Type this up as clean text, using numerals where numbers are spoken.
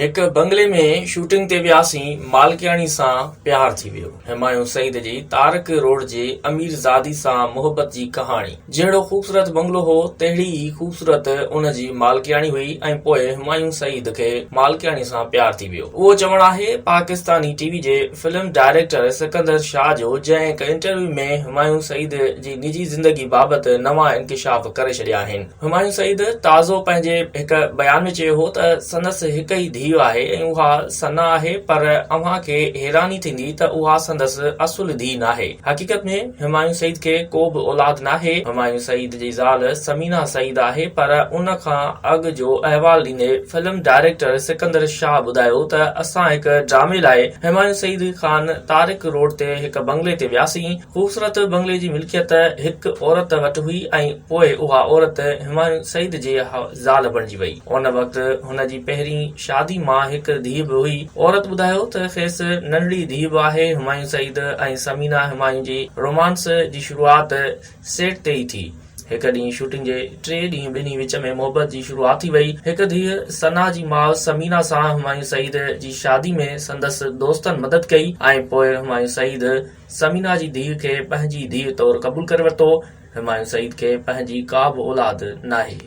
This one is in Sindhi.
هڪ بنگلي ۾ شوٽنگ تي وياسين، مالڪياڻي سان پيار ٿي ويو. همايون سعيد جي طارق روڊ جي اميرزادي سان محبت جي ڪهاڻي. جهڙو خوبصورت بنگلو هو، تهڙي ئي خوبصورت ان جي مالڪياڻي هئي ۽ پوء همايون سعيد کي مالڪياڻي سان پيار ٿي ويو. اهو چوڻ آهي پاڪستاني ٽي وي جي فلم ڊائريڪٽر سڪندر شاهه جو، جنهن هڪ انٽرويو ۾ همايون سعيد جي نجي زندگي بابت نوان انڪشاف ڪري ڇڏيا آهن. همايون سعيد تازو پنهنجي هڪ بيان ۾ چيو هو ته سندس هڪ ئي ڌيء آهي ۽ اها ثنا آهي پر اوهان کي حيراني ٿيندي ته اها سندس اصل ڌيء ناهي. حقيقت ۾ همايون سعيد کي ڪو به اولاد ناهي. همايون سعيد جي زال ثمينه سعيد آهي پر ان کان اڳ جو احوال ڏيندي فلم ڊائريڪٽر سڪندر شاهه ٻڌايو ته اسان هڪ ڊرامي لاء همايون سعيد خان طارق روڊ تي هڪ بنگلي تي وياسين. خوبصورت بنگلي جي ملڪيت هڪ عورت وٽ هئي ۽ پوء اها عورت همايون سعيد جي زال بڻجي وئي. ان وقت هن جي پهرين شادي مان هڪ ڌيء به هئي. عورت ٻڌايو ته کيس ننڍڙي ڌيء به آهي. همايون سعيد ۽ ثمينه همايون جي رومانس جي شروعات سيٽ تي ئي ٿي. هڪ ڏينهن شوٽنگ جي ٽئين ڏينهن ٻنهي وچ ۾ محبت جي شروعات ٿي وئي. هڪ ڌيء ثنا جي ماء ثمينه سان همايون سعيد جي شادي ۾ سندس دوستن مدد ڪئي ۽ پوء همايون سعيد ثمينه جي ڌيء کي پنهنجي ڌيء طور قبول ڪري ورتو. همايون سعيد کي پنهنجي ڪا به اولاد ناهي.